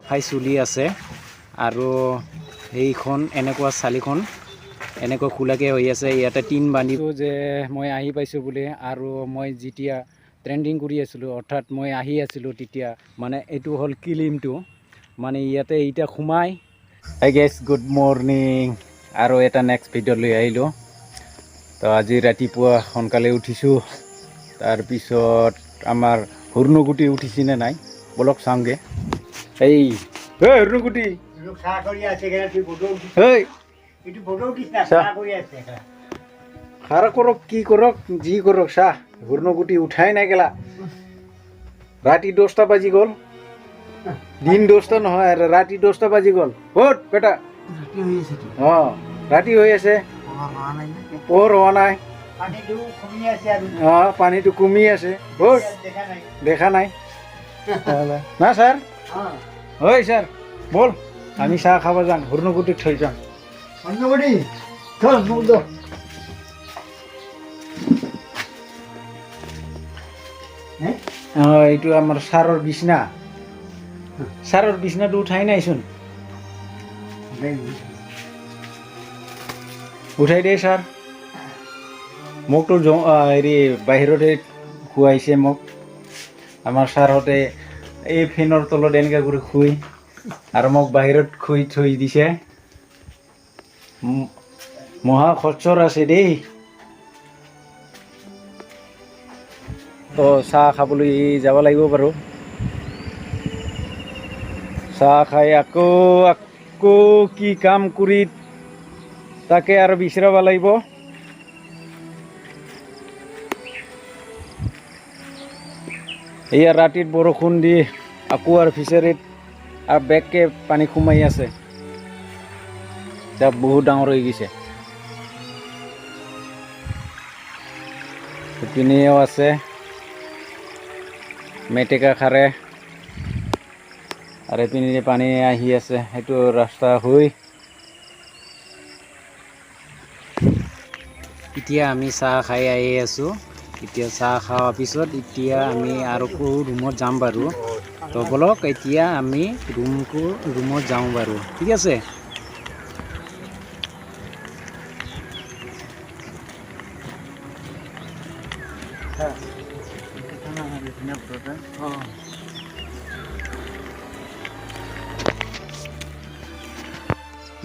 চাফাই চলি আছে আৰু সেইখন এনেকুৱা চালিখন এনেকুৱা খোলাকৈ হৈ আছে। ইয়াতে টিন বান্ধিব যে মই আহি পাইছোঁ বুলি। আৰু মই যেতিয়া ট্ৰেণ্ডিং কৰি আছিলোঁ, অৰ্থাৎ মই আহি আছিলোঁ তেতিয়া, মানে এইটো হ'ল কিলিমটো, মানে ইয়াতে এতিয়া সোমাই। Hi guys, good morning. আৰু এটা নেক্সট ভিডিঅ' লৈ আহিলোঁ। তো আজি ৰাতিপুৱা সোনকালে উঠিছোঁ। তাৰপিছত আমাৰ হুৰ্ণগুটি উঠিছেনে নাই, বলক চাওঁগে। এই ঐ হুৰ্ণগুটি। চাহ কৰি আছে এখানে, তুই ফটো উঠিস। ঐ। একটু ফটো উঠিস না। চাহ। চাহ কৰি আছে এখানে। খাৰা কৰক, কি কৰক, যি কৰক, চাহ হুৰ্ণগুটি উঠাই নাই গেলা। ৰাতি 10টা বাজি গ'ল। দিন 10টা নহয় আৰু ৰাতি 10টা বাজি গ'ল। ক'ত বেটা? ৰাতি হৈ আছে তো। অঁ, ৰাতি হৈ আছে। পোহৰ হোৱা নাই না। পোহৰ হোৱা নাই। পানীটো কমি আছে আৰু। অঁ, পানীটো কমি আছে। ক'ত? দেখা নাই। দেখা নাই না ছাৰ। ঐ ছাৰ, ব'ল, আমি চাহ খাব যাম। হুৰ্ণগুটিক থৈ যাম। অন্নগুটি চল, মোক দো। অঁ, এইটো আমাৰ ছাৰৰ বিচনা। ছাৰৰ বিচনাটো উঠাই নাইচোন। উঠাই দে ছাৰ। মোকতো হেৰি বাহিৰতে খুৱাইছে মোক। আমাৰ ছাৰহঁতে এই ফেনৰ তলত এনেকুৱা কৰি শুই আৰু মোক বাহিৰত শুই থৈ দিছে। মহা খচ্চৰ আছে দেই। তো চাহ খাবলৈ যাব লাগিব বাৰু। চাহ খাই আকৌ আকৌ কি কাম কৰি তাকে আৰু বিচাৰিব লাগিব। এয়া ৰাতিত বৰষুণ দি আকৌ আৰু ফিচাৰীত আৰু বেগকে পানী সোমাই আছে। এতিয়া বহুত ডাঙৰ হৈ গৈছে। ইপিনেও আছে মেটেকা খাৰে আৰু এইপিনে পানী আহি আছে, সেইটো ৰাস্তা হৈ। এতিয়া আমি চাহ খাই আহি আছোঁ। এতিয়া চাহ খোৱাৰ পিছত এতিয়া আমি আৰু ৰুমত যাম বাৰু। তো ব'লক, এতিয়া আমি ৰুমত যাওঁ বাৰু, ঠিক আছে।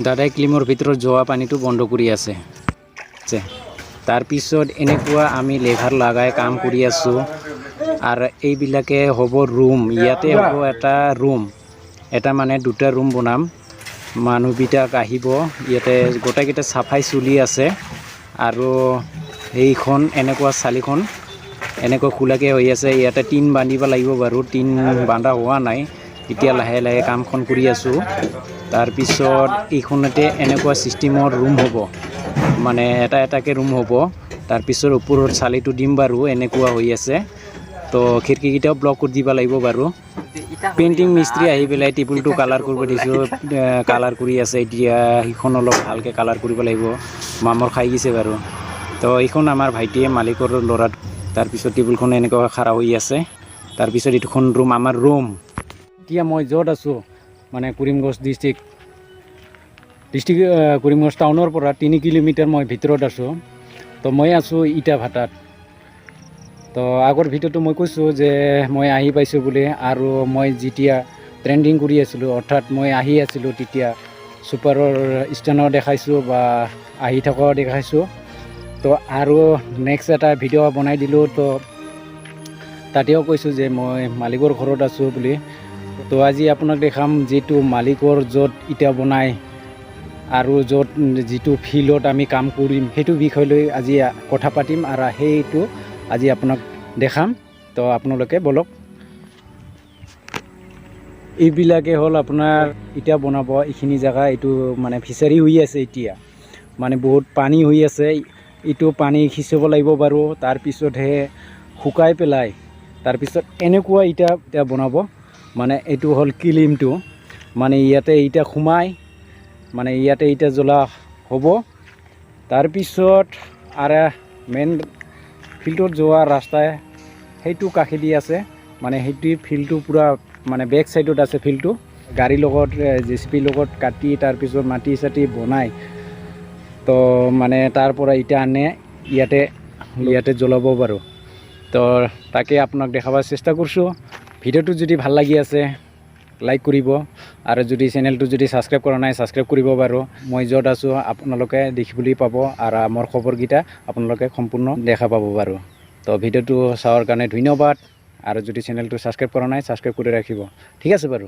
দাদাই ক্লিমৰ ভিতৰত যোৱা পানীটো বন্ধ কৰি আছে। তাৰপিছত এনেকুৱা আমি লেভাৰ লগাই কাম কৰি আছোঁ। আৰু এইবিলাকে হ'ব ৰুম, ইয়াতে হ'ব এটা ৰুম, এটা মানে দুটা ৰুম বনাম। মানুহবিলাক আহিব ইয়াতে। গোটেইকেইটা চাফাই চলি আছে। আৰু সেইখন এনেকুৱা চালিখন এনেকুৱা খোলাকৈ হৈ আছে। ইয়াতে টিন বান্ধিব লাগিব বাৰু, টিন বান্ধা হোৱা নাই। এতিয়া লাহে লাহে কামখন কৰি আছোঁ। তাৰপিছত এইখনতে এনেকুৱা ছিষ্টেমৰ ৰুম হ'ব, মানে এটা এটাকৈ ৰুম হ'ব। তাৰপিছত ওপৰত চালিটো দিম বাৰু, এনেকুৱা হৈ আছে। তো খিৰিকীকেইটাও ব্লক কৰি দিব লাগিব বাৰু। পেইণ্টিং মিস্ত্ৰী আহি পেলাই টেবুলটো কালাৰ কৰিব দিছোঁ, কালাৰ কৰি আছে এতিয়া। সেইখন অলপ ভালকৈ কালাৰ কৰিব লাগিব, মামৰ খাই গৈছে বাৰু। তো এইখন আমাৰ ভাইটিয়ে, মালিকৰ ল'ৰা। তাৰপিছত টেবুলখন এনেকুৱা খাৰা হৈ আছে। তাৰপিছত এইটোখন ৰুম, আমাৰ ৰুম। এতিয়া মই য'ত আছোঁ, মানে কৰিমগঞ্জ ডিষ্ট্ৰিক্ট ডিষ্ট্ৰিক্ট কৰিমগঞ্জ টাউনৰ পৰা 3 কিলোমিটাৰ মই ভিতৰত আছোঁ। তো মই আছোঁ ইটা ভাটাত। তো আগৰ ভিডিঅ'টো মই কৈছোঁ যে মই আহি পাইছোঁ বুলি। আৰু মই যেতিয়া ট্ৰেণ্ডিং কৰি আছিলোঁ, অৰ্থাৎ মই আহি আছিলোঁ তেতিয়া ছুপাৰৰ ষ্টেণ্ডৰ দেখাইছোঁ বা আহি থকাও দেখাইছোঁ। তো আৰু নেক্সট এটা ভিডিঅ' বনাই দিলোঁ। তো তাতেও কৈছোঁ যে মই মালিকৰ ঘৰত আছোঁ বুলি। তো আজি আপোনাক দেখাম যিটো মালিকৰ য'ত ইটা বনায় আৰু য'ত যিটো ফিল্ডত আমি কাম কৰিম, সেইটো বিষয় লৈ আজি কথা পাতিম আৰু সেইটো আজি আপোনাক দেখাম। তো আপোনালোকে ব'লক। এইবিলাকে হ'ল আপোনাৰ ইটা বনাব এইখিনি জেগা। এইটো মানে ফিচাৰী হৈ আছে এতিয়া, মানে বহুত পানী হৈ আছে। এইটো পানী সিঁচিব লাগিব বাৰু। তাৰপিছতহে শুকাই পেলাই তাৰপিছত এনেকুৱা ইটা এতিয়া বনাব। মানে এইটো হ'ল কিলিমটো, মানে ইয়াতে ইটা সোমাই, মানে ইয়াতে ইটা জ্বলা হ'ব। তাৰপিছত আৰু মেইন ফিল্ডত যোৱা ৰাস্তাই সেইটো কাষেদি আছে, মানে সেইটো ফিল্ডটো পূৰা মানে বেক চাইডত আছে ফিল্ডটো। গাড়ীৰ লগত, জেচিপিৰ লগত কাটি, তাৰপিছত মাটি চাটি বনাই, তো মানে তাৰ পৰা ইটা আনে, ইয়াতে ইয়াতে জ্বলাব পাৰোঁ। তো তাকে আপোনাক দেখাবৰ চেষ্টা কৰিছোঁ। ভিডিঅ'টো যদি ভাল লাগি আছে, লাইক কৰিব আৰু যদি চেনেলটো যদি ছাবস্ক্ৰাইব কৰা নাই, ছাবস্ক্ৰাইব কৰিব পাৰোঁ। মই য'ত আছোঁ, আপোনালোকে দেখিবলৈ পাব আৰু মোৰ খবৰকেইটা আপোনালোকে সম্পূৰ্ণ দেখা পাব পাৰোঁ। তো ভিডিঅ'টো চোৱাৰ কাৰণে ধন্যবাদ আৰু যদি চেনেলটো ছাবস্ক্ৰাইব কৰা নাই, ছাবস্ক্ৰাইব কৰি ৰাখিব। ঠিক আছে বাৰু।